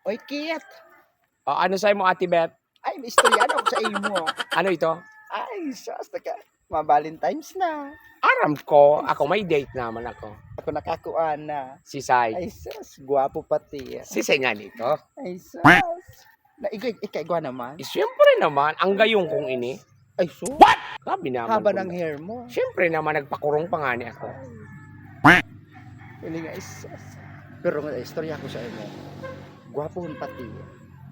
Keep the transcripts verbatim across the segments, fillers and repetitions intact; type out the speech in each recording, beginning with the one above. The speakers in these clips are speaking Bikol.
Oy, Kit. O, ano sa mo, Ate Beth? Ay, may istorya na ako sa imo. Ano ito? Ay, sus, naka, ma-Valentine's na. Aram ko, ako may date naman ako. Ako nakakuha na. Si Sai. Ay, sus, gwapo pati. Si Sai nga nito. Ay, sus. Na, ikaw, ikaw, igwa naman. Eh, siyempre naman, ang gayong kong ini. Ay, sus. Grabe naman. Haba kung- ng hair mo. Siyempre naman, nagpakurong pa nga ni ako. Hindi nga, ay, sus. Pero nga, istorya ko sa imo. Gwapo pati.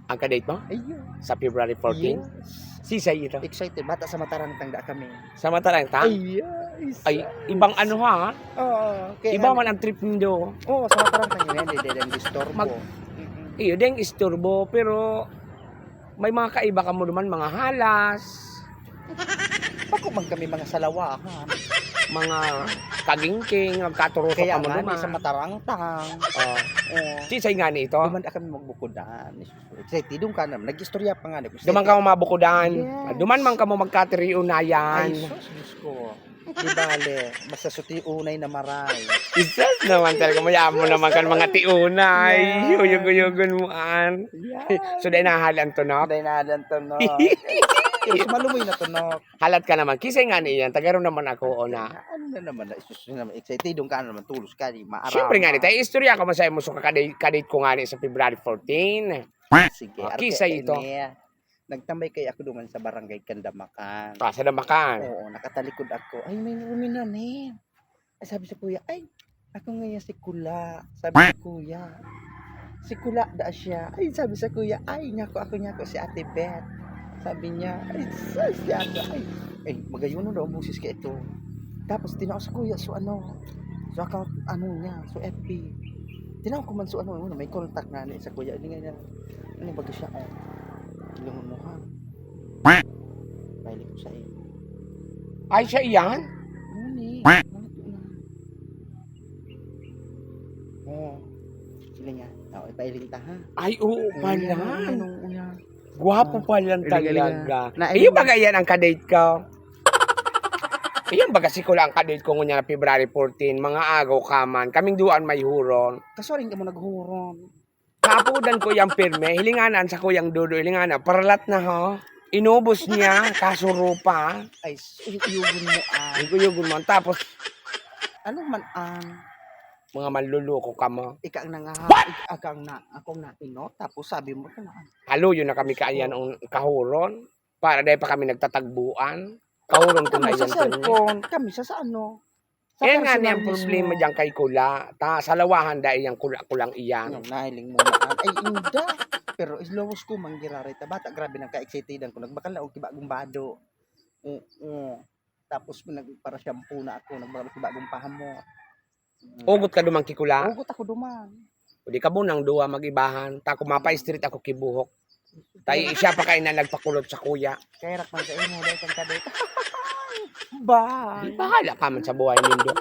Ang kadate mo? Ayun. Sa February fourteen? Yes. Si Sai ito. Excited. Bata sa Matarangtang da kami. Sa Matarangtang? Ay, Ay, ibang ano ha? Oo. Kaya Iba nga- man ang trip nindo. Oo, sa Matarangtang yun. Hindi, hindi, hindi. Disturbo. Mag- Mm-mm. Iyo, deng isturbo, pero may mga kaiba ka mo naman, mga halas, Bako man kami mga salawahan. mga kagingking, nagkaturuso Kaya ka mo nga, naman. Sa Matarangtang. Oh. Oo. Si Sai nga ni ito? Duman da kami magbukudan. Excited ka naman. Nag-istorya pa nga. Duman ka mo mabukudan. Yes. Duman man ka mo magkatiriunayan. Ay, sus, Diyos ko. Di bale, basta suti unay na maray. Isus naman talaga, mayamo naman kan mga tiunay. Yeah. Huyog-huyogon mo, an. Yeah. So, dahil nahali ang tunok? Dahil na dan to, no? Pero sumalumoy na tunok. Halat ka naman. Kisay nga niyan, tagaro naman ako, o na. Ano na naman, na isus na naman, excited ka na naman, tulos ka, di maaraman. Siyempre nga, ni tayo, istorya ko masaya mo sa kadate, kadate ko nga ni sa February fourteen. Sige, Ah, arte kisay ka ito. niya. Nagtambay kayo ako duman sa barangay Candamacan. Ah, sa Damacan. Oo, nakatalikod ako. Ay, may ruminan eh. Ay, sabi sa kuya, ay, ako ngayon si Kula. Sabi sa kuya, si Kula da siya. Ay, sabi sa kuya, ay, nyako, ako nyako si Ate Beth. Sabi niya, ay, sus, si Ate, ay, ay, magayon daw ang boses ka ito. Tapos, tinao sa kuya, so ano, so account, ano niya, so F B. Tinao ko man, so ano, ano, may contact na ni sa kuya. Hindi nga niya, ano, baga siya, oh. Ilangon mo ha. Pahili ko sa iyo. Ay, siya iyan? Ano ni? Ano to na? Oh. Sila nga. Oh, ipailing ta ha. Ay, oo pala. Ayan, ayan, oo, ayan. Gwapo Ah, pala galing, galing, talaga. ah. Na- Iyo, baga yan ang kadate ko. Iyan baga si Kula ang kadate ko ngunya na February fourteen. Mga agaw ka man. Kaming duan may huron. Kaso rin ka mo naghuron. Kapudan ko yung pirme. Hilinganan sa kuyang dudu. Hilinganan. Paralat na ho. Inubos niya. Kasurupa. Ay, s-, uyugon mo ah. Ang kuyugon mo. Tapos, Ano man ang mga manluloko ka mo. Ika ang nangaha, ika ang na, akong nainot, tapos sabi mo ka na. Haluyo na kami kaayan ang kahuron. Para dahil pa kami nagtatagbuan. Kahuron ko na Kami sa yan. cellphone, kami sa, sa ano. Sa Kaya nga personal niya ang mismo. Problema dyan kay Kula. Ta, salawahan dahil yung Kula-Kulang iyan. Yung nahiling mo na. Ay, inda. Pero islowos ko, manggiraray ta. Bata, grabe nang ka-excitedan ko. Nagbakal na og kibagong bado. Oo. Tapos nagpara-shampoo na ako. Nagbakal og kibagong pahamo. Mm. Ugot ka duman kay Kula. Ugot ako duman. O di ka mo nang duwa mag-ibahan. Ta, kung mapa-street ako kibuhok. Tayo, siya pa kayo na nagpakulot sa kuya. Kaya rak man sa imo, dahil kang kadate. Bye! Di bahala ka man sa buhay nindo.